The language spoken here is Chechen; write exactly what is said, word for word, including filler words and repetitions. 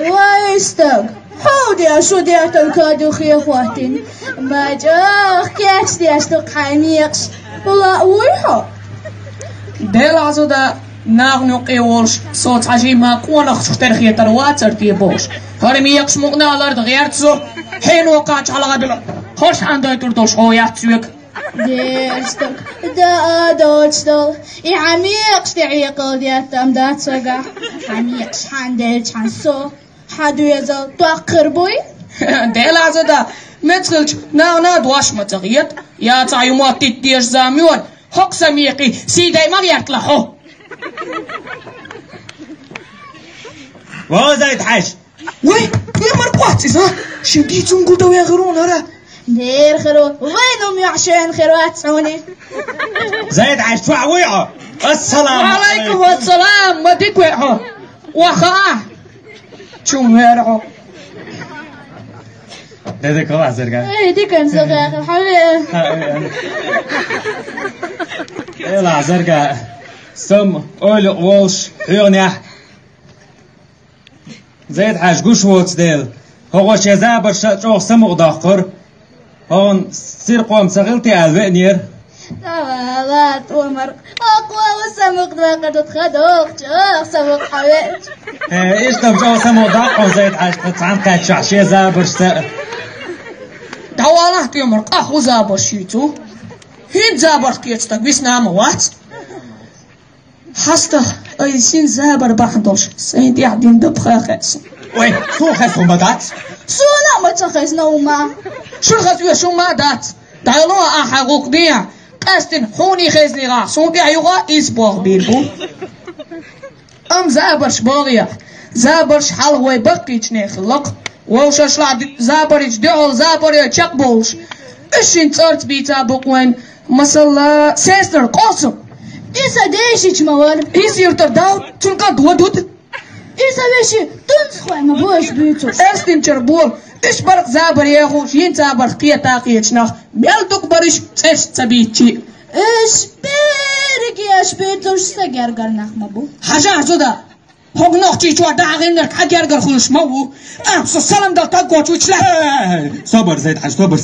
Вай, стаг! Хьо де, шу де тӀаккха духе хӀоттийна. Ма чӀоагӀа кечдеш ду хьай мекъаш. Лаьа вуй хьо? Дела Ӏазо да, нахана юкъе волуш, со цхьа жимма къонахчух тера хетар вацара те бохуш. ХӀара мекъаш мукъана а ларда гӀерта со, хьенан кхача хьалха а била. ХӀорш хьан дойтур долуш хьо яц соьга? Дерстаг, да а доцуш долу. И хьан мекъаш тӀе Ӏекъал детта ам дац вагахь? Хьан мекъаш хьан делчхьан со? Хьан доьзал доккхур буй? Дела Ӏазо да, меца хилча, нахана а дош ма ца хета. Я цхьа юмоттитта деза зама йора, хӀокху сан мекъий сий дай ма гӀертала хьо. Вовзайта хьаьжа! Вай, кхемар кхоц иза, а? Шен дийцун гулда вен хир ву хӀара? Дера хир ву, вайн ум юьхь шена хир вац хьуна. Зайд хьаьжа, чохь вуй хьо? Ассаламу Ва алайкум алайкум. Ассалам, ма дика ве хьо. Ваха а. Чум вера хьо? Деде, кала зерга. Эй, дикан зерга, хьаве. Эла зерга. Сам ойлу волш, хьюгнях. Зайд хьаьжа гуш воцу дела, хӀокхо шен забарша чӀогӀа самукъадоккхура. Хьуна сиркъом ца хилти аьлла веанера. Давала, Омар, хӀокхо ва самукъадоккхура, тха доху чӀогӀа самукъа хьан веача. Э, иштта-м чӀогӀа самукъадоккху хьуна, Зайд хьаьжа, тхан цхьаьна кхаьччахь шен забаршца. Давала, Омар, къахьа хӀун забарш ю цу? ХӀинца забарш кхета стаг висна а ма вац. Хьастагъа, ай, син забар бахьана долуш, сайн тӀехь дина дапха а хаьа суна. Вай, суна хезна хӀума дац? Суна а ма ца хезна хӀума. Шуна хаза оьшу хӀума а дац. ДӀайоло ахьа гӀуллакх дехьа, къаьстина хьуний хезнехьа, суна тӀехь юха а иза болх бийр бу. Амма забарш богӀехь, забарш хьалха вай баккхийчу нехан хилла-кх. Вовшашлахь ди-, забарш дуьхьал забаре чекхбовлуш, уьш шин цӀарца бийца бу-кх вайн, масала, сеснара къовсам. И сан дешича ма вара. Иза юьртара дав, цунна кӀант вон ду-т. И сан вешин тунцхой ма бу аша буьйцурш. Эстинчара бо, уьш бара-кх забар ехуш, йин забарх кхета а кхечу нах, мел дукха бараш цӀераш ца бийцчи. Уьш берриге аша буьйцурш сан гергара нах ма бу. Хьажахь зуда! ХӀокху нохчийчохь дахьа гӀиллинарг хьан гергара хуьлуш ма ву. А, со салам дала таг гоч вуьчу лаьцна. Э, собар, Зайд хьаьжа, собар,